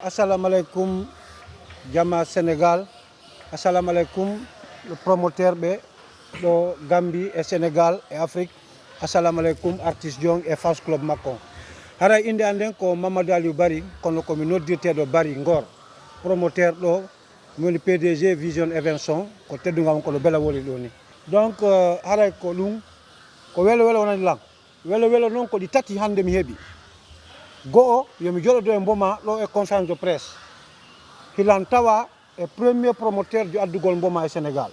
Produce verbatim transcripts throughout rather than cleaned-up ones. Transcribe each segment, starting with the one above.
Assalamu alaikum, jama Sénégal. Assalamu alaikum, promoteur ɓe ɗo Gambie e Sénégal e Afrique. Assalamu alaikum, artiste jon e fans club makko. Haray innde an nden ko Mamadou Aliou Bari, kono ko mi noddirteeɗo Bari Ngor, promoteur ɗo, mi woni P D G Vision Events on, ko teddungal on ko ɗo Bela woni ɗo ni. Donc, euh, haray ko ɗum, ko welo welo wonani lan. Welo welo noon ko ɗi tati hannde mi heɓi. Go'o, yo mi joɗodo e Mboma ɗo e conférence de presse. Hilan tawa e premier promoteur jo addugol Mboma e Sénégal.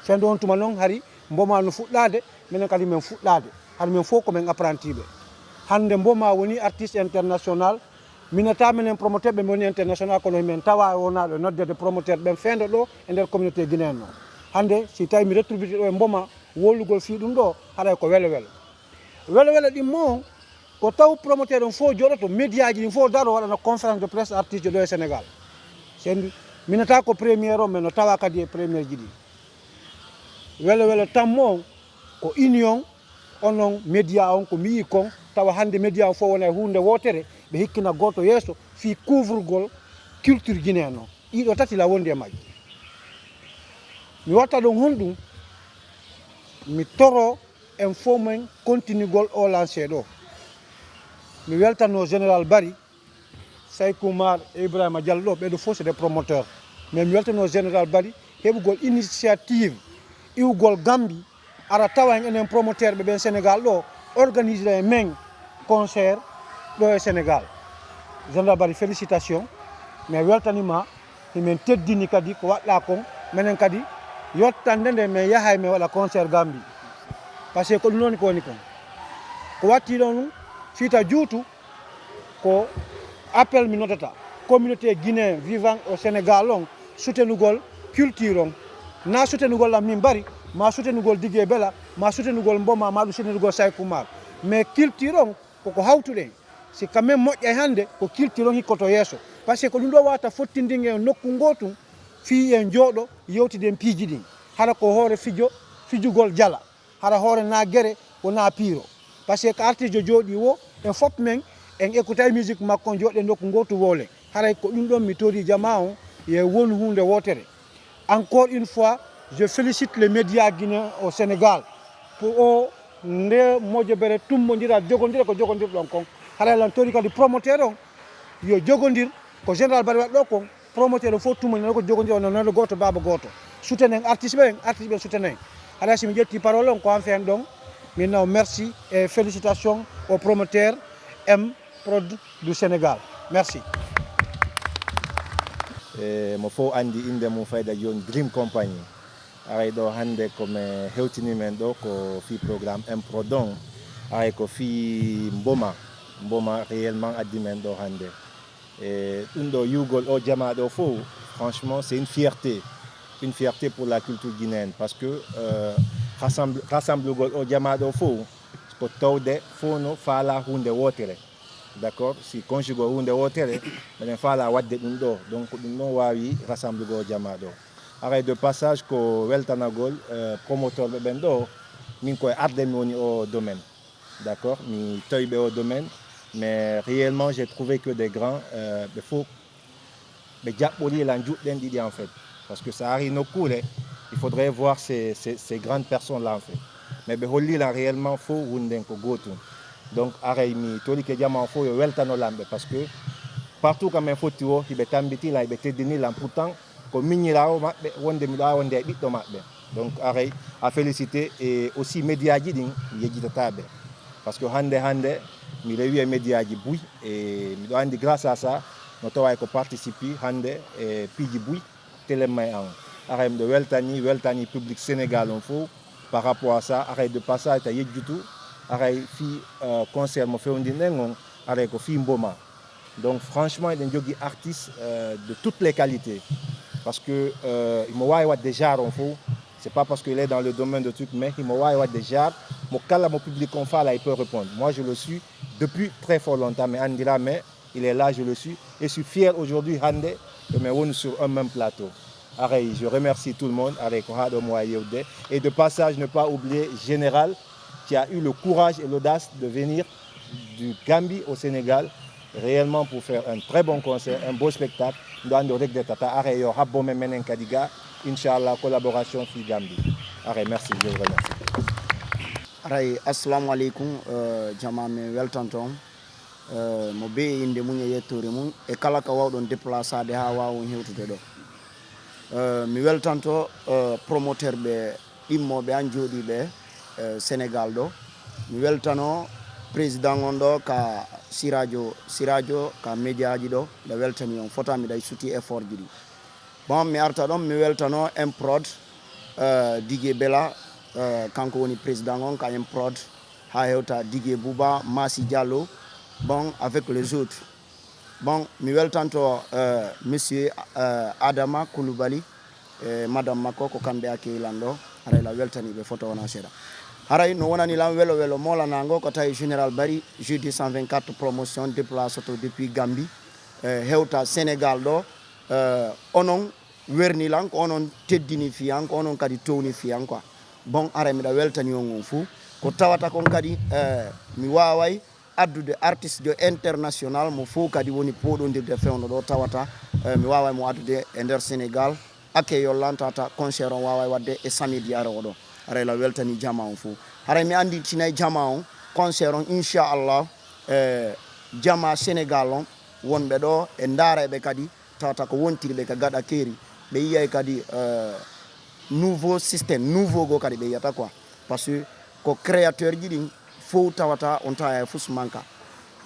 Sendo on tuma noon hari Mboma no fuɗɗaade, minen kadi min fuɗɗaade. Hari min fof ko min apprenti ɓe. Hannde Mboma woni artiste international. Minata minen promoteur ɓe woni international, kono min tawa e wonaaɗo noddede promoteur ɓen feendo ɗo e nder communauté guinéen o. Hannde si tawi mi retrouve ɗo e Mboma, wolugol fii ɗum ɗo, haray ko welo welo. Welo welo ɗimmo on, ko taw promoteur on fof joɗoto, média ji ɗin fof daro waɗana conférence de presse artiste ɗo e Sénégal. Sen minata ko première on, mais no tawa kadi e première ji ɗi. Welo welo tammo on, ko union, onon média on ko mi yii kon, tawa hannde média on fof wona e huunde wootere, ɓe hikkina gooto yeeso fii couvrugol culture guinéen on. Ɗiɗo tati la wondi e majji. Mi watta ɗon honɗum, mi toro en fof men continuegol o lancé ɗo. Mi weltano Général Bari, Saykou Mar e Ibrahima Diallo ɗo, ɓeɗo fof c'est des promoteurs. Mais mi weltano Général Bari, heɓugol initiative, iwgol Gambie, ara tawa en enen promoteur ɓe ɓen Sénégal ɗo, organiser e men concert ɗo e Sénégal. Général Bari, félicitation. Mi weltanima, himin teddini kadi ko waɗɗa kon, minen kadi yottande nde min yahay min waɗa concert Gambie. Parce que ko ɗum woni ko woni kon. Ko watti ɗon ɗum, fiita juutu, ko appel mi nodata communauté guinéen vivant au Sénégal on, soutenugol culture on. Na soutenugol am min Bari, ma soutenugol Didier Bela, ma soutenugol Mboma, ma ɗum soutenugol Saykou Mar. Mais culture on, koko hawtuɗen. Si quand même moƴƴay hannde, ko culture on hikkoto yeeso. Parce que ko ɗum ɗo wata fottindin en nokku ngootum, fii en jooɗo, yewtiden piiji ɗin. Hara ko hoore fijo, fijugol jala. Hara hoore na gere, wona piiro. Parce que ko artiste jooɗi wo, en fof men, en écoutay musique makko, jooɗen nokku ngootu woolen. Haray ko ɗum ɗon mi tori jama on, ye won huunde wootere. Encore une fois, je félicite les médias guinéens au Sénégal pour o nde mojobere, tummondira, jogondira ko jogondirɗon kon. Haray lan tori kadi promoteur on, yo jogondir ko Général Bari waɗi ɗo kon. Promoteur o fof tumani ko jogondi, on noon gooto, baaba gooto. Soutenen artiste ɓen, artiste ɓen soutenen. Haɗa si mi ƴetti parole on, ko an fen ɗon. Min naw merci et félicitations au promoteur M Prod du Sénégal. Merci. E mo fof anndi innde mum, fayda jooni Dream Company. Aray ɗo hannde ko mi hewtini men ɗo ko fii programme M Prod on. Aray ko fii Mboma. Mboma réellement addi men ɗo hannde. E ɗum ɗo yiwgol o jamaa ɗo fof, franchement, c'est une fierté. Une fierté pour la culture guinéenne. Parce que euh, rassemble, rassemblugol o jamaa ɗo fof, ko tawde fof no faala huunde wootere. D'accord? Si conjugo huunde wootere, meɗen faala waɗde ɗum ɗo. Donc ɗum ɗon waawi rassemblugol o jamaa ɗo. Aray de passage ko weltanagol euh, promoteur ɓe ɓen ɗo, min koye arde mi woni o domaine. D'accord? Mi tawi ɓe o domaine, mais réellement j'ai trouvé que des grands euh, ɓe fof ɓe jaɓɓori lan juɗɗen ɗiɗi en fait. Parce que sa ari nokkuure, il faudrait voir ces, ces, ces grandes personnes là en fait. Mais ɓe holli lan réellement fof hunden ko gootum. Donc aray mi torike jamaa fof yo weltano lan ɓe, parce que partout quand même fotti o hiɓe tambiti lan, hiɓe teddini lan, pourtant ko miñiraawo maɓɓe wonde miɗo awonde e ɓiɗɗo maɓɓe. Donc aray a félicité, et aussi média ji ɗin mi yejjitata ɓe, parce que hannde hannde mi rewi e média ji buy, e miɗo anndi grâce à ça no tawa ko participi hannde e piiji buy. Télé may an, aray miɗo weltani, weltani public Sénégal on fof par rapport à ça. Aray de passage ta yejjutu aray fii euh, concert mo fewndinɗen on, aray ko fii Mboma. Donc franchement eɗen jogii artiste euh, de toutes les qualités, parce que euh, himo waawi waɗde genre on fof. C'est pas parce qu'il est dans le domaine de truc, mais himo waawi waɗde genre mo kala mo public on faala il peut répondre. Moi je le suis depuis très fort longtemps, mi anndira, mais il est là, je le suis, et je suis fier aujourd'hui hannde que mi woni sur un même plateau. Aray je remercie tout le monde, aray ko haa ɗo mi waawi yewtude. Et de passage ne pas oublier Général qui a eu le courage et l'audace de venir du Gambie au Sénégal réellement pour faire un très bon concert, un beau spectacle. Ndo ando rek de tata are yo habbo men menen kadi ga, inchallah, collaboration fi Gambie. Are, merci, je vous remercie. Aray, assalamu aleykum. Eh, jama, mi weltanto on, eh, mo bee e innde mum e yettoore mum, e kala ka wawɗon déplacade haa waawon hewtude ɗo. Eh, mi weltanto, eh, promoteur ɓe ɗimmooɓe an jooɗiiɓe, eh, Sénégal ɗo. Mi weltano président on ɗo ka Sirajo, Sirajo ka médiaji ɗo, mbiɗa weltani on fota, mbiɗa suti effort ji ɗi. Bon, mi arta ɗon, mi weltano Improd, eh, Didier Bella, eh, kanko woni président on ka Improd, haa hewta Didier Bouba, Masi Diallo, bon, avec les autres. Bon, mi weltanto, eh, monsieur, eh, Adama Koulibaly, e madame makko, ko kamɓe accueilli lan ɗo. Haray la weltani ɓe fota wona seeɗa. Haray no wonani lan welo welo moolanaango ko tawi Général Bari, J deux cent vingt-quatre promotion, déplace to depuis Gambie, eh, hewta Sénégal ɗo. Eh, onon werni lan, ko onon teddini fiyan, ko onon kadi towni fiyan quoi. Bon, haray miɗa weltani on on fuu. Ko tawata kon kadi, eh, mi waaway addude artiste de international mo fof kadi woni pooɗondirde fewndo ɗo tawata, eh, mi waaway mo addude e nder Sénégal. Accueil on lan tawata concert on waaway waɗde e samedi arowo ɗo. Haray la weltani jama on fof. Haray mi annditinay jama on concert on, inchallah, eh, jama Sénégal on wonɓe ɗo e ndaarayɓe kadi tawata ko wontirɓe ka gaɗa keeri. Ɓe yiyay kadi, eh, nouveau système, nouveau goo kadi ɓe yiyata quoi. Parce que ko créateur ji ɗin fow tawata on tawa e fus manka.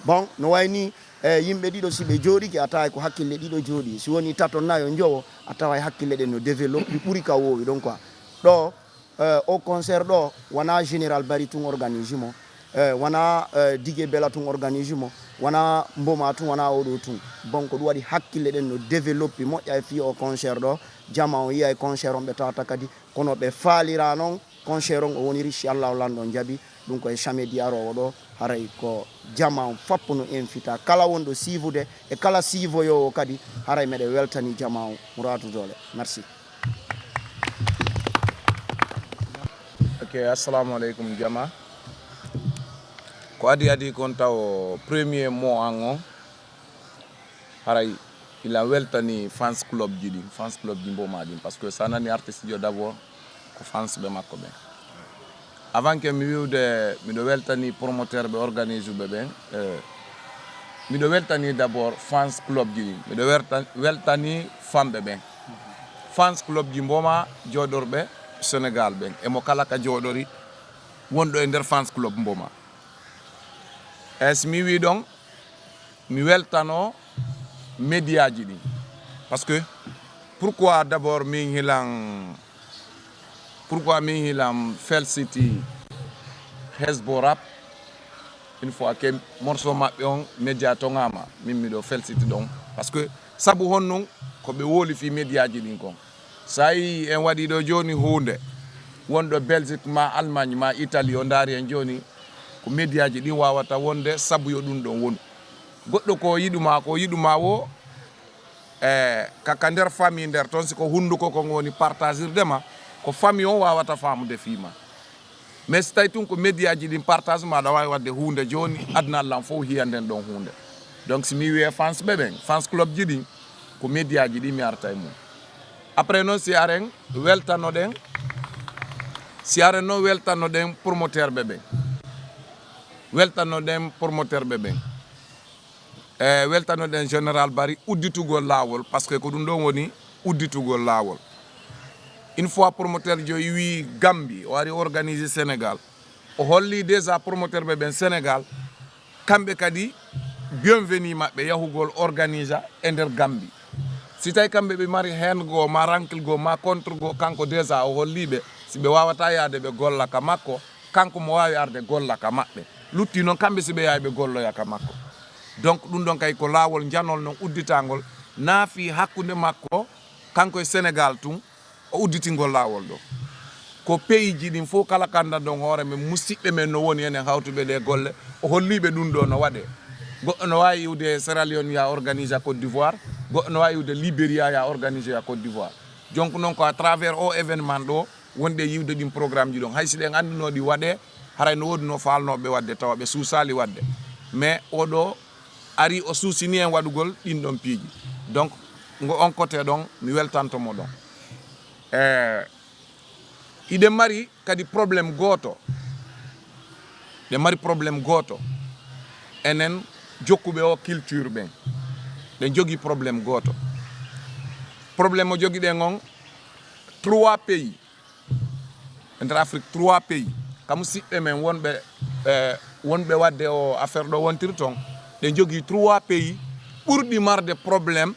Bon, no wayni, eh, yimɓe ɗiɗo si ɓe jooɗike, a tawa ko hakkille ɗiɗo jooɗi. Si woni tato, nayo, njowo, a tawa e hakkille ɗen no développe ɓuri ka woowi ɗon quoi. Ɗo, eh, o concert ɗo, wona Général Bari tun organise mo, eh, wona, eh, Didier Bella tun organise mo, wona Mboma tun, wona oɗo tun. Bon, ko ɗum waɗi hakkille ɗen no développe moƴƴa e fii o concert ɗo. Jama on yiya e concert on ɓe tawata kadi, kono ɓe faalira non concert on o woniri, si Allah o lanɗo on jaɓi. Ɗum ko e samedi arowo ɗo, haray ko jama on fappu no invita. Kala wonɗo siivude e kala siivoyoowo kadi, haray meɗen weltani jama on. Muraadu Doole. Merci. Ok, assalamu aleykum jama. Ko adi adi kon taw premier mot an on, haray ila weltani fans club ji ɗin, fans club ji Mboma ɗin, parce que sa nani artiste jo d'abord ko fans ɓe makko ɓen. Avant que mi wiwde, miɗo weltani promoteur ɓe organise ɓe ɓen, eh, miɗo weltani d'abord fans club ji ɗin, miɗo werta- weltani fanɓe ɓen, fans club ji Mboma jooɗorɓe Sénégal ɓen, e mo kala ka jooɗori wonɗo e nder fans club Mboma. E si mi wi ɗon, mi weltano média ji ɗin, parce que pourquoi d'abord min hilan pourquoi min hilan felsiti Hesbo Rap, une fois que morceau maɓɓe on média toŋama, min miɗo felsiti ɗon, parce que sabu honnon ko ɓe woli fi média ji ɗin kon. Sa yi en waɗi ɗo joni hunde, wonɗo Belgique ma Allemagne ma Italie o ndaari en joni, ko média ji ɗin wawata wonde sabu yo ɗum ɗon wonu. Goɗɗo ko yiɗuma ko yiɗuma wo, e ka ka nder famille nder toon, si ko hunduko kon woni partagirdema, ko famille on wawata famude fima. Mais si tawi tun ko média ji ɗin partage ma, aɗa wawi wadde hunde joni, aduna allan fof hiya nden ɗon hunde. Donc si mi wiye fans ɓe ɓen, fans club ji ɗin, ko média ji ɗin mi arta e mum. Après noon si aren weltanoɗen, si aren noon weltanoɗen promoteur ɓe ɓen, weltanoɗen promoteur ɓe ɓen, e weltanoɗen général Bari udditugol lawol, parce que ko ɗum ɗon woni udditugol lawol. Une fois promoteur jo wi Gambie o ari organiser Sénégal, o holli déjà promoteur ɓe ɓen Sénégal, kamɓe kadi bienvenue maɓɓe yahugol organisa e nder Gambie. Si tawi kamɓe ɓe mari hen goo ma rankil goo ma contre goo, kanko déjà o holliɓe si ɓe wawata yaade ɓe golla ka makko, kanko mo wawi arde golla ka maɓɓe. Lutti noon kamɓe si ɓe yawi ɓe golloya ka makko. Donc ɗum ɗon kay ko lawol njanol non udditagol, naafi hakkunde makko kanko e Sénégal tun, o udditingol lawol ɗo. Ko pays ji ɗin fof kala kandanɗon hoore men, musiɓɓe men no woni enen hawtuɓe ɗe golle, o holliɓe ɗum ɗo no waɗe. Goɗɗo no wawi iwde Sierra Leone ya organise a Côte d'Ivoire, goɗɗo no wawi iwde Libéria ya organise a Côte d'Ivoire. Donc noon ko à travers o événement ɗo wonɗe yiwde ɗin programme ji ɗon, hay si ɗen anduno ɗi waɗe, haray no woodi no falnoɓe wadde tawa ɓe suusali wadde. Mais oɗo ari o suusini en waɗugol ɗin ɗon piiji. Donc ngo on côté ɗon mi weltanto mo ɗon. Eh, hiɗen mari kadi problème gooto. Ɗen mari problème gooto. Enen jokkuɓe o culture ɓen, ɗen jogii problème gooto. Problème mo jogiɗen on, trois pays e nder Afrique, trois pays, ka musiɓɓe men wonɓe, eh, wonɓe waɗde o affaire ɗo wontiri ton, ɗen jogii trois pays ɓurɗi marde problème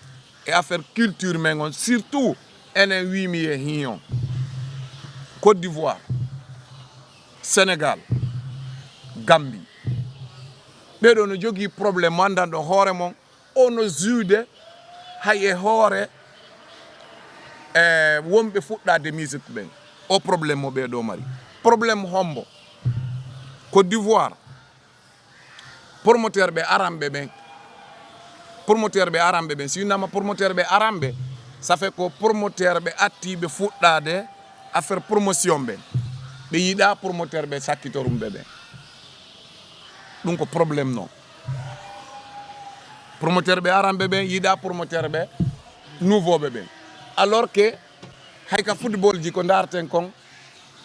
e affaire culture men on, surtout enen wimi e hiyon: Côte d'Ivoire, Sénégal, Gambie. Ɓeɗo no jogii problème mo anndan ɗon hoore mon, ono juude hay e hoore, eh, wonɓe fuɗɗaade musique ɓen. O problème mo ɓeɗo mari. Problème hombo? Côte d'Ivoire, promoteur ɓe aranɓe ɓen, promoteur ɓe aranɓe ɓen, si winnama promoteur ɓe aranɓe, ça fait ko promoteur ɓe attiɓe fuɗɗaade affaire promotion ɓen. Ɓe yiɗa promoteur ɓe sakkitorumɓe ɓen. Ɗum ko problème non. Promoteur ɓe aranɓe ɓen yiɗa promoteur ɓe nouveau ɓe ɓen. Alors que hay ka football ji ko ndarten kon,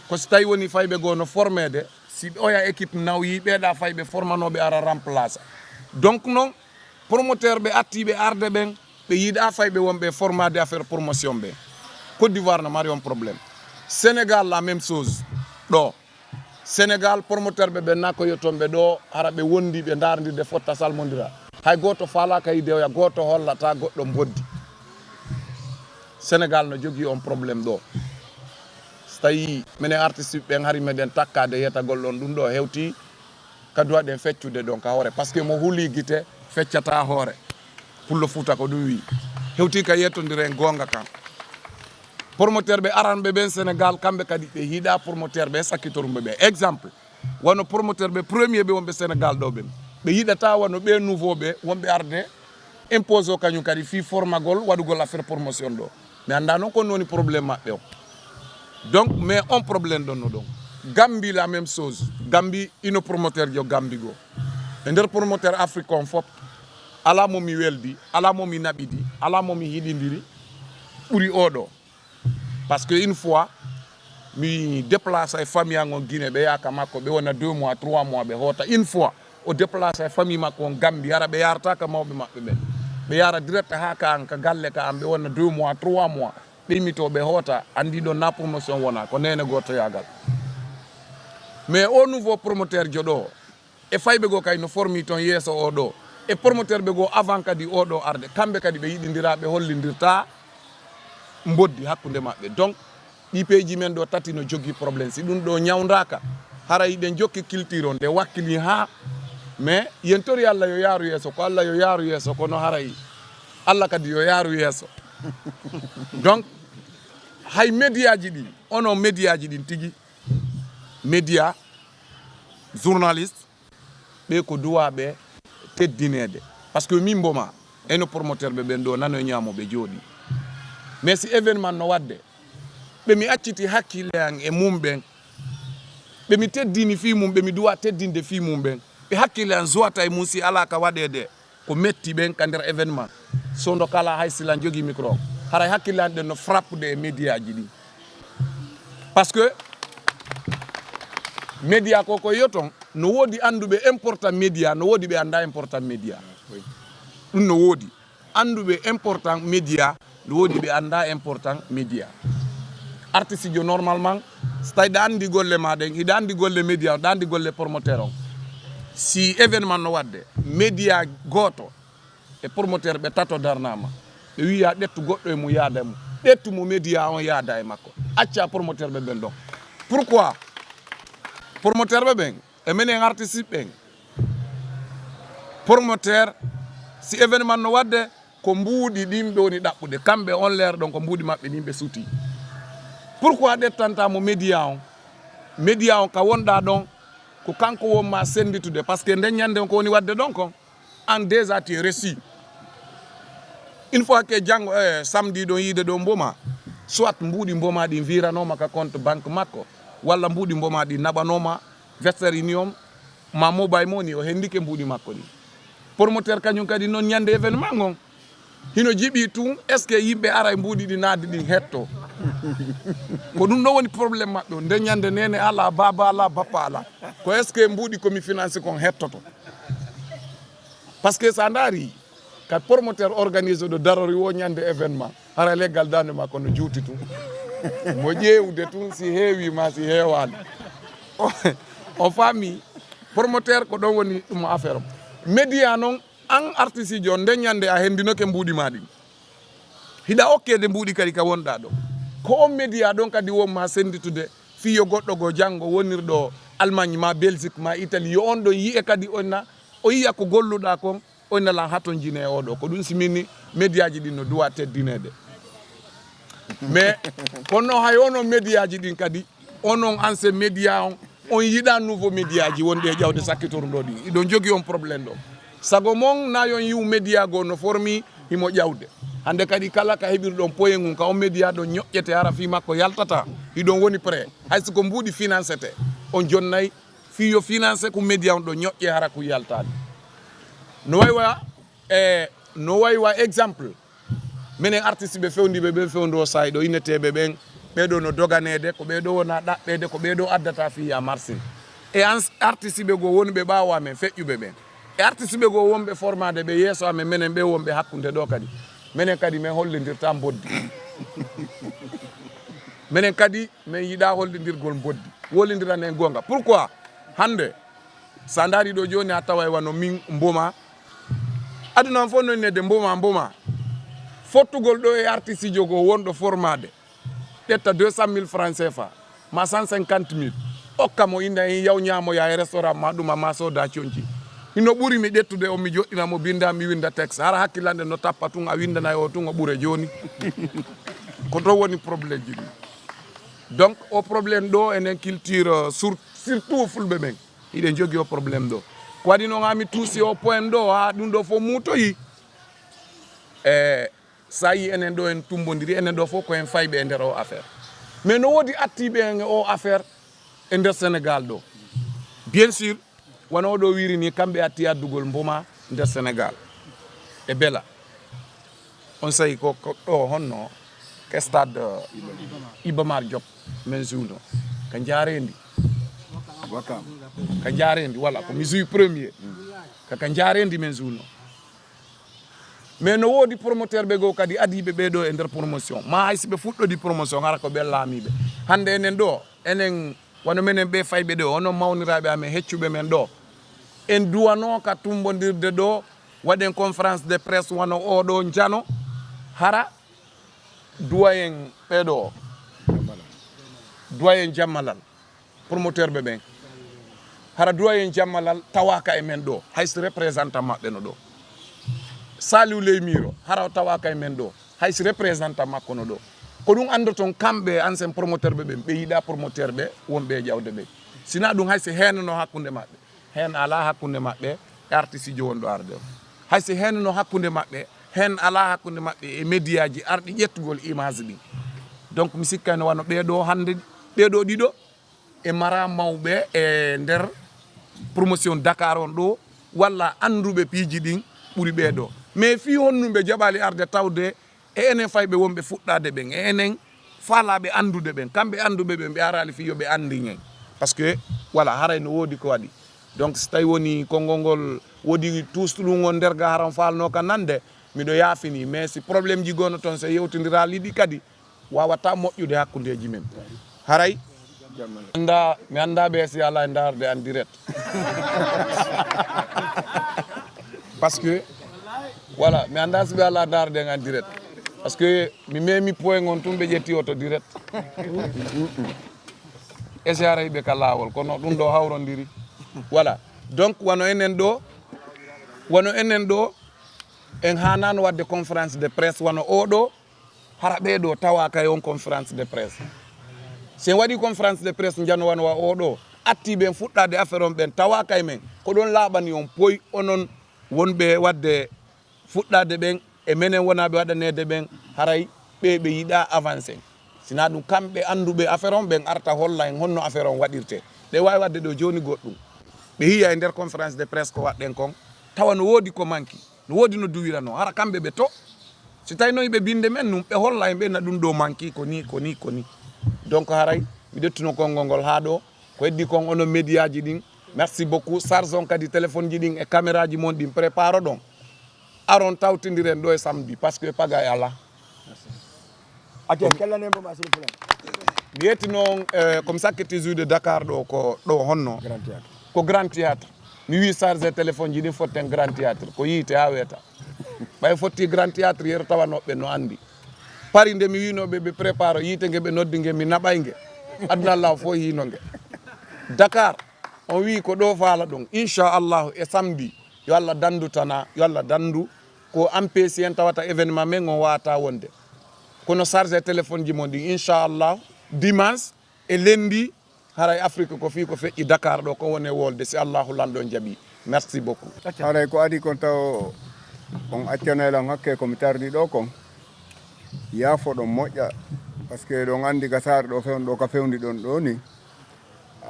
ko si tawi woni fayɓe goo no formede, si oya équipe nawyi, ɓeeɗa fayɓe formanoɓe ara remplace. Donc non, promoteur ɓe attiɓe arde ɓen, ɓe yiɗa fayɓe wonɓe formade affaire promotion ɓe. Côte d'Ivoire no mari on problème. Sénégal la même chose. Ɗo Sénégal, promoteur ɓe ɓen na ko yotton ɓe ɗo, hara ɓe wondi ɓe ndardirde fotta salmondira. Hay gooto faalaka yideoya, gooto hollata goɗɗo mboddi. Sénégal no jogii on problème ɗo. So tawi minen artiste ɓen hari meɗen takkade yetagol ɗon, ɗum ɗo hewti ka duwaɗen feccude ɗon ka hoore, parce que mo huli gite feccata hoore. Pullo Fuuta ko ɗum wi. Hewti ka yettondiren goonga kan. Promoteur ɓe aranɓe ɓen Sénégal, kamɓe kadi ɓe yiɗa promoteur ɓe sakkitorumɓe ɓe. Exemple, wano promoteur ɓe premier ɓe wonɓe Sénégal ɗo ɓen, ɓe yiɗata wano ɓe nouveau ɓe wonɓe arde impose o kañum kadi fii formagol waɗugol affaire promotion ɗo. Mi annda noon ko woni problème maɓɓe o. Donc mais on problème ɗon no ɗon. Gambie la même chose. Gambie, ino promoteur jo Gambie goo. E nder promoteur Afrique on fof, alaa mo mi weldi, alaa mo mi naɓidi, alaa mo mi hiɗindiri ɓuri oɗo. Parce que une fois mi déplace e famille an on Guinée, ɓe yaha ka makko, ɓe wona deux mois, trois mois, ɓe hoota. Une fois o déplace e famille makko on Gambie, hara ɓe yarata ka mawɓe maɓɓe ɓen. Ɓe yara direct haa ka an, ka galle ka an, ɓe wona deux mois, trois mois, ɓe immito, ɓe hoota, andi ɗon na promotion wona, ko nene gootoyagal. Mais o nouveau promoteur jo ɗo, e fayɓe goo kay no formi ton yeeso o ɗo, e promoteur ɓe goo avant kadi o ɗo arde, kamɓe kadi ɓe yiɗindira, ɓe hollindirta mboddi hakkunde maɓɓe. Donc ɗi peeji men ɗo tati no jogii problème. Si ɗum ɗo ñawndaaka, haray ɗen jokki culture on, ɗe wakkili haa, mais yen tori Allah yo yaaru yeeso, ko Allah yo yaaru yeeso, kono haray Allah kadi yo yaaru yeeso. Donc hay médiaji ɗi, ono médiaji ɗin tigi, média, journaliste, ɓe ko duwaaɓe teddineede. Parce que min mboma, eno promoteur ɓe ɓen ɗo nano e ñaamo ɓe jooɗi. Mais si événement no waɗde, ɓe mi acciti hakkille an e mum ɓen, ɓe mi teddini fii mum, ɓe mi duwa teddinde fii mum ɓen, ɓe hakkille an suwata e mum si alaa ka waɗeede, ko metti ɓen ka nder événement. Sondo kala hay si lan jogii micro, haray hakkille an ɗen no frappude e médiaji ɗin. Parce que média ko ko yoton, no woodi annduɓe important média, no woodi ɓe annda important média. Ɗum no woodi. Annduɓe important média, no woodi ɓe annda important média. Artiste jo normalement, so tawi ɗa anndi golle ma ɗen, hiɗa anndi golle média, ɗa anndi golle promoteur on. Si événement no waɗde, média gooto e promoteur ɓe tato darnama. Ɓe wiya ƴettu goɗɗo e mum yaada e mum. Ƴettu mo média on yaada e makko. Acca promoteur ɓe ɓen ɗon. Pourquoi? Promoteur ɓe ɓen, e minen artiste ɓen, promoteur, si événement no waɗde, ko mbuuɗi ɗin ɓe woni ɗaɓɓude. Kamɓe on leer ɗon ko mbuuɗi maɓɓe ɗin ɓe suti. Pourquoi ƴettanta mo média on? Média on ka wonɗa ɗon, ko kanko won ma senditude. Parce que nden ñande on ko woni waɗde ɗon kon, an déjà tu es reçu. Une fois que janngo, eh, samedi ɗon yiide ɗon mboma, soit mbuuɗi mboma ɗin viranoma ka compte banque makko, walla mbuuɗi mboma ɗin naɓanoma Western Union, ma Mobile Money, o hendike mbuuɗi makko ɗin. Promoteur kañum kadi noon ñande événement ngon. Hino jiɓi tun, est-ce que yimɓe ara e mbuuɗi ɗi naadi ɗin hetto? Ko ɗum ɗo woni problème maɓɓe on. Nde ñande nene ala, baaba ala, bappa ala. Ko est-ce que mbuuɗi ko mi finance kon hettoto? Parce que sa ndaari, ka promoteur organise ɗo darori wo ñande événement, hara leggal dande ma kono juuti tun. Mo ƴeewude tun si heewi ma si heewaali. O, o faami, promoteur ko ɗon woni ɗum affaire on. Média noon, an artiste jo, nde ñande a hendinoke mbuuɗi ma ɗin. Hiɗa okkede mbuuɗi kadi ka wonɗa ɗo. Ko on média ɗon kadi won ma senditude fii yo goɗɗo goo janngo wonirɗo Allemagne ma Belgique ma Italie, yo on ɗon yi'e kadi onna, o yi'a ko golluɗa kon, onna lan hatonjine e oo ɗoo. Ko ɗum si min médiaji ɗin no duwa teddineede. Mais kono hay onon médiaji ɗin kadi, onon ancien média on, on yiɗa nouveau médiaji wonɗi e ƴawde sakkitorɗo ɗin. Iɗon jogi on problème ɗo. Sago mon na yon yi'u média goo no formi himo ƴawde. Hande kadi kala ka heɓirɗon poye ngun ka on média ɗon ñoƴƴete hara fii makko yaltata. Hiɗon woni prêt. Hay si ko mbuuɗi financete. On jonnay fii yo finance ko média on ɗo ñoƴƴe hara ko yaltaani. No way wa, e, no way wa exemple. Menen artiste ɓe fewndi ɓe, ɓe fewndo saay ɗo inneteeɓe ɓen, ɓee ɗo no doganeede, ko ɓee ɗo wona ɗaɓɓeede, ko ɓee ɗo addata fii ya marsin. E ans-, artiste ɓe goo wonɓe ɓaawo amen feƴƴuɓe ɓen. E artiste ɓe goo wonɓe formaade ɓe yeeso amen, menen ɓe wonɓe hakkunde ɗo kadi. Menen kadi men hollindirta mboddi. Menen kadi men yiɗa hollindirgol mboddi. Wollindiranen goonga. Pourquoi? Hande, sa ndaari ɗo jooni a taway wano min mboma. Aduna on fof no innede mboma, mboma. Fottugol ɗo e artiste jo goo wonɗo formaade. Ƴetta deux cent mille francs C F A, ma cent cinquante mille. Okka mo inna en yaw ñaamoya e restaurant ma ɗum, ma sooda conci. Hino ɓuri mi ƴettude on, mi joɗɗina mo, binda, mi winda texte. Hara hakkilande no tappa tun, a windanay o tun, o ɓure jooni. Ko to woni problème ji ɗin. Donc, o problème ɗo, enen culture, euh, sur-, surtout fulɓe ɓen. Hiɗen jogi o problème ɗo. Ko waɗi noon haa mi tuusi o point ɗo, haa ɗum ɗo fof muutoyi. E, sa yi enen ɗo en tumbondiri, enen ɗo fof ko en fayɓe e nder o affaire. Mais no woodi attiiɓe en e o affaire e nder Sénégal ɗo. Bien sûr, wano o ɗo wiiri ni, kamɓe atti addugol mboma nder Sénégal. E bela. On sayi ko, ko ɗo honno? Ke stade, uh, Iba Mar Diop men suuno. Ka Njaareendi. Wakam. Ka Njaareendi, voilà, ko mi suuwi premier. Ka, ka Njaareendi men suuno. Mais no woodi promoteur ɓe goo kadi adiiɓe ɓe ɗo e nder promotion. Ma hay si ɓe fuɗɗodi promotion, hara ko ɓe laamiiɓe. Hande enen ɗo, enen wano menen ɓe fayɓe ɗo, onon mawniraaɓe amen, heccuɓe men ɗo. En duwanoo ka tumbondirde ɗo, waɗen conférence de presse wano oo ɗo njano, hara duwayen ɓee ɗo. Duwayen Jammalal. Promoteur ɓe ɓen. Hara duwayen Jammalal tawaaka e men ɗo, hay si représentant maɓɓe no ɗo. Saliou Ley Miro, hara o tawaaka e men ɗo, hay si représentant makko no ɗo. Ko ɗum anndoton kamɓe ancien promoteur ɓe ɓen, ɓe yiɗa promoteur ɓe wonɓe e ƴawde ɓe. Sina ɗum hay si heen no hakkunde maɓɓe. Heen alaa hakkunde maɓɓe e artiste jo wonɗo arde o. Hay si heen no hakkunde maɓɓe, heen alaa hakkunde maɓɓe e médiaji arɗi ƴettugol image ɗin. Donc mi sikkay no wano ɓee ɗo hannde, ɓee ɗo ɗiɗo, e mara mawɓe e nder promotion Dakar on ɗo, walla annduɓe piiji ɗin ɓuri ɓee ɗo. Mais fii honɗum ɓe jaɓaali arde tawde e enen fayɓe wonɓe fuɗɗaade ɓen, e enen faalaaɓe anndude ɓen, kamɓe annduɓe ɓen, ɓe araali fii yo ɓe anndin en. Parce que, voilà, haray no woodi ko waɗi. Donc, so tawi woni konngol ngol woodi tuusɗo ɗum on nder ga haran faalnoo ka nande, miɗo yaafini. Mais si problème ji gono toon, so yewtindiraali ɗi kadi, waawata moƴƴude hakkundeeji men. Haray, annda, mi annda ɓe si alaa e ndaarde en direct. Parce que, voilà, mi annda si ɓe alaa ndaarde en direct. Parce que mi memi point on tun ɓe ƴetti oto direct. E si haray ɓe ka laawol, kono ɗum ɗo hawrondiri. Voilà. Donc, wano enen ɗo, wano enen ɗo, en haanaano waɗde conférence de presse wano oo ɗo, hara ɓee ɗo tawaaka e on conférence de presse. Si en waɗi conférence de presse njano wano wa oo ɗo, attii ɓen fuɗɗaade affaire on ɓen tawaaka e men, ko ɗon laaɓani on poy onon wonɓe waɗde fuɗɗaade ɓen, e menen wonaaɓe waɗaneede ɓen, haray ɓe, ɓe yiɗa avancé. Sina ɗum kamɓe annduɓe affaire on ɓen arta holla en honno affaire on waɗirte. Ɓe waawi waɗde ɗo jooni goɗɗum. Ɓe yiya e nder conférence de presse ko waɗɗen kon, tawa no woodi ko manki, no woodi no duwiranoo, hara kamɓe ɓe to. Si tawi noon ɓe binnde men nun, ɓe holla en, ɓe na ɗum ɗo manki, ko ni, ko ni, ko ni. Donc haray, mi ƴettuno konngol ngol haa ɗo, ko heddi kon onon médiaji ɗin. Merci beaucoup. Charge on kadi téléphone ji ɗin e caméra ji mon ɗin, prépare ɗon. Aron tawtindiren ɗo e samedi, parce que pagay alaa. Acca, kellanen mo ma, s'il vous plaît. Mi yetti noon, eh, comme ça que tu joues de Dakar ɗo, ko ɗo honno? Grand Théâtre. Ko Grand Théâtre. Mi wi chargé téléphone ji ɗin fotten Grand Théâtre. Ko yiite haa weeta. Ɓay fotti Grand Théâtre yero tawanoɓe no andi. Paris nde mi wino ɓe, ɓe prépare yiite nge, ɓe noddi nge, mi naɓay nge. Aduna Allah fof hino nge. Dakar, on wi ko ɗo faala ɗon. Inchallahu e samedi, yo Allah dandu tana, yo Allah dandu. Ko empêche en tawata événement men on wawata wonde. Kono chargé téléphone ji mon ɗin, inchallah, dimanche e lundi, haray Afrique ko fii ko feƴƴi Dakar ɗo, ko wone wolde, si Allahu lanɗo jaɓi. Merci beaucoup. Haray ko adi kon taw on accanay lan hakke ko mi tardi ɗo kon. Yaafo ɗon moƴƴa, parce que ɗon andi ka saare ɗo fewn ɗo ka fewndi ɗon ɗo ni.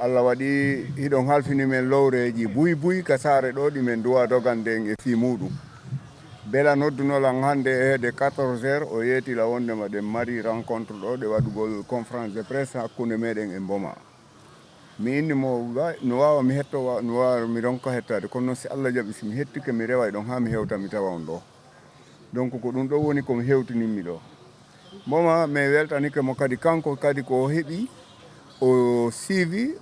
Allah waɗi hiɗon halfini men lowreeji buy buy ka saare ɗo ɗi men duwa dogande en e fii muuɗum. Bela nodduno lan hande e heede quatorze heures, o yeeti la wondema ɗen mari rencontre ɗo ɗe waɗugol conférence de presse hakkunde meɗen e Mboma. Mi inni mo wa- no wawa mi hetto wa- no wawa mi ronka hettaade, kono noon si Allah jaɓi si mi hettike mi reway ɗon haa mi hewta mi tawa on ɗo. Donc ko ɗum ɗo woni ko mi hewtinimmi ɗo. Mboma mi weltanike mo kadi, kanko kadi ko o heɓi, o siivi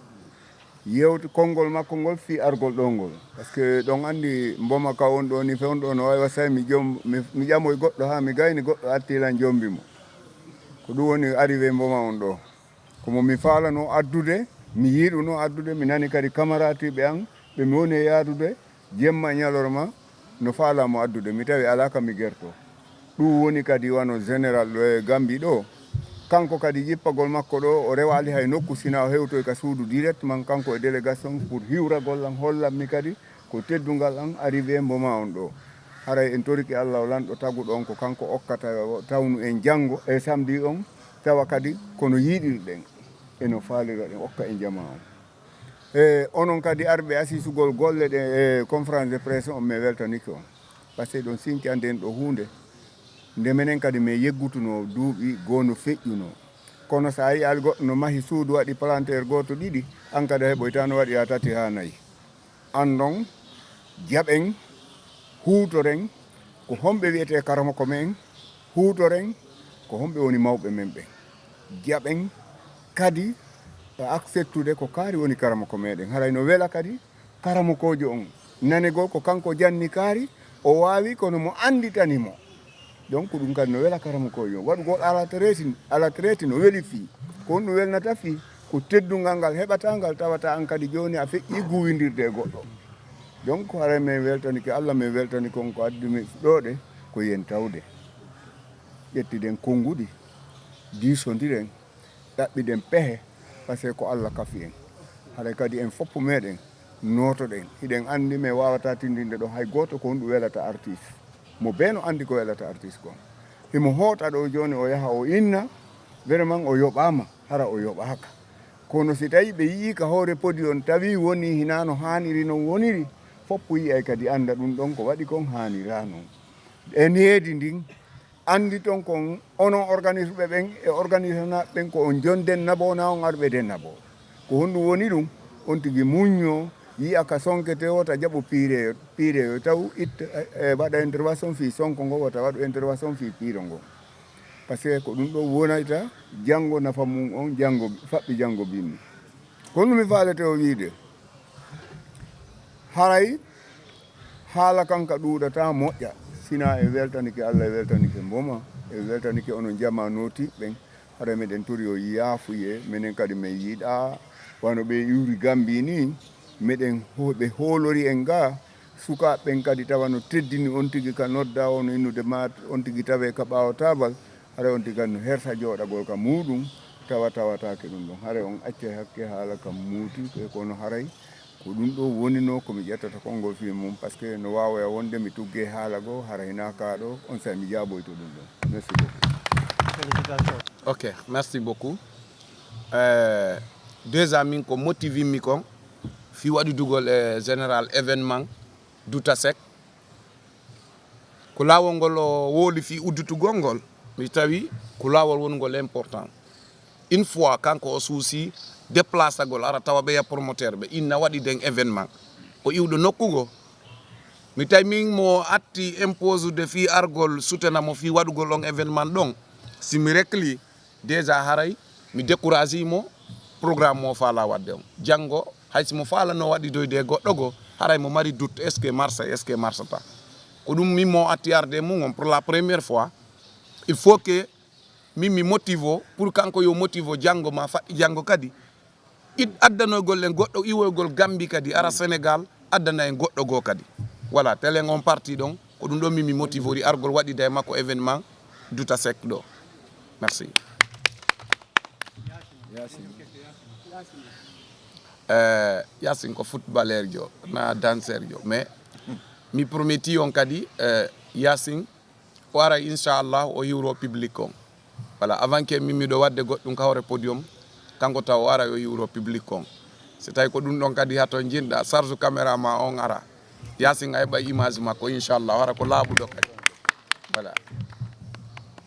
yewti konngol makko ngol fii argol ɗo ngol. Parce que ɗon andi Mboma ka on ɗo ni fewn ɗo no wawi wasay mi jom mi, mi ƴamoy goɗɗo haa mi gayni goɗɗo atti lan jombi mo. Ko ɗum woni arrivé Mboma on ɗo. Ko mo mi faalano addude, mi yiɗuno addude, mi nani kadi kamaratiɓe an ɓe mi woni e yaadude jemma e ñalorma no faalamo addude, mi tawi alaa ka mi gerto. Ɗum woni kadi wano général ɗo e Gambi ɗo, kanko kadi jippagol makko ɗo o rewaali hay nokku sina o hewtoy ka suudu directement kanko e délégation pour hiwragol lan hollammi kadi ko teddungal an arrivé Mboma on ɗo. Haray en torike Allah o lanɗo taguɗo on ko kanko okkata tawnu en janngo e samedi on tawa kadi kono yiɗirɗen eno faalira ɗen okka en jama on. E onon kadi arɓe asisugol golle ɗe e conférence de presse on mi weltanike on. Parce que ɗon sinki ande en ɗo huunde nde menen kadi min yeggutuno duuɓi goo no feƴƴuno. Kono so a yi'al goɗɗo no mahi suudu waɗi palanteer gooto ɗiɗi, an kadi a heɓoyta no waɗi haa tati haa nayi. Andon, jaɓen, huutoren, ko homɓe wi'etee karamoko men, huutoren, ko homɓe woni mawɓe men ɓen. Jaɓen kadi e acceptude ko kaari woni karamoko meɗen. Haray no wela kadi karamokoojo on. Nanegol ko kanko janni kaari, o waawi kono mo anditani mo. Donc ɗum kadi no wela karamokoojo on. Waɗugol alat reeti, alat reeti no weli fii. Ko honɗum welnata fii? Ko teddungal ngal heɓata ngal tawata an kadi jooni a feƴƴi guwindirde e goɗɗo. Donc haray min weltanike Allah, min weltanike on ko addi min ɗo ɗe ko yen tawde. Ƴettiɗen konnguɗi, diisondiren, ɗaɓɓiɗen pehe, parce que ko Allah kafi en. Haray kadi en foppu meɗen nootoɗen. Hiɗen anndi min wawata tindinde ɗo hay gooto ko honɗum welata artiste. Mo bee no anndi ko welata artiste kon. Himo hoota ɗo jooni o yaha o inna, vraiment o yoɓaama, hara o yoɓaaka. Kono si tawi ɓe yi'i ka hoore podi on tawi woni hinaa no haaniri non woniri, foppu yi'ay kadi annda ɗum ɗon ko waɗi kon haaniraa non. E needi ndin, anndi ton kon onon organisme ɓen e organisme ɓen ko on jon den nabo na on arɓe den nabo. Ko honɗum woni ɗum? On tigi muñño yi'a ka sonkete wota jaɓu piireyo piireyo taw itta e waɗa intervention fii sonko ngo wota waɗu intervention fii piiro ngo. Parce que ko ɗum ɗo wonayta janngo nafa mum on janngo faɓɓi janngo binni. Ko honɗum mi faalete o wiide? Haray haala kan ka ɗuuɗata moƴƴa. Sina e weltanike Allah e weltanike mboma e weltanike onon jama nootiɓɓen. Hara meɗen tori o yaafuye, menen kadi min yiɗa wano ɓe iwri Gambi ni, meɗen ɓe hoolori en ga sukaaɓe ɓen kadi tawa no teddini on tigi ka nodda o no innude ma on tigi tawe ka ɓaawo taabal, hara on tigi kadi no hersa jooɗagol ka muuɗum tawa tawataake ɗum ɗon. Hara on accay hakke haala kam muuti e kono haray ko ɗum ɗo wonino ko mi ƴettata konngol fii mum, parce que no waawoya wonde mi tugge haala goo hara hinaa kaa ɗo, on say mi jaaboyto ɗum ɗon. Merci beaucoup. Ok, merci beaucoup. Euh, déjà min ko motivimmi kon fii waɗudugol e général événement Douta Seck. Ko laawol ngol o wooli fii udditugol ngol, mi tawi ko laawol wonngol important. Une fois kanko o suusi déplacagol ara tawa ɓeya promoteur ɓe inna waɗi den événement. O iwɗo nokku go. Mi tawi min mo atti impose de fii argol sutena mo fii waɗugol on événement ɗon. Si mi rekli déjà haray mi décourage mo programme mo faala waɗde on. Janngo hay si mo faalano waɗidoyde e goɗɗo go, haray mo mari doute est-ce que marsa, est-ce que marsata. Ko ɗum min mo atti arde mum on pour la première fois. Il faut que min mi motivo pour kanko yo motivo janngo ma faɗɗi janngo kadi. It addanoygol en goɗɗo iwoygol Gambi kadi ara Sénégal addana en goɗɗo goo kadi. Voilà, telen on parti ɗon ko ɗum ɗo min mi motivori argol waɗida e makko événement Duta Seck ɗo. Merci. Yacine. Eh, Yacine ko footballeur jo na danseur jo mais mi prometti on kadi eh, Yacine o ara inchallah o hiwro public on. Voilà, avant que min miɗo waɗde goɗɗum ka hoore podium kanko taw o ara o hiwro public on. Si tawi ko ɗum ɗon kadi hato jinɗa charge caméra ma on ara Yacine a heɓa image makko inchallah hara ko laaɓuɗo kadi. Voilà.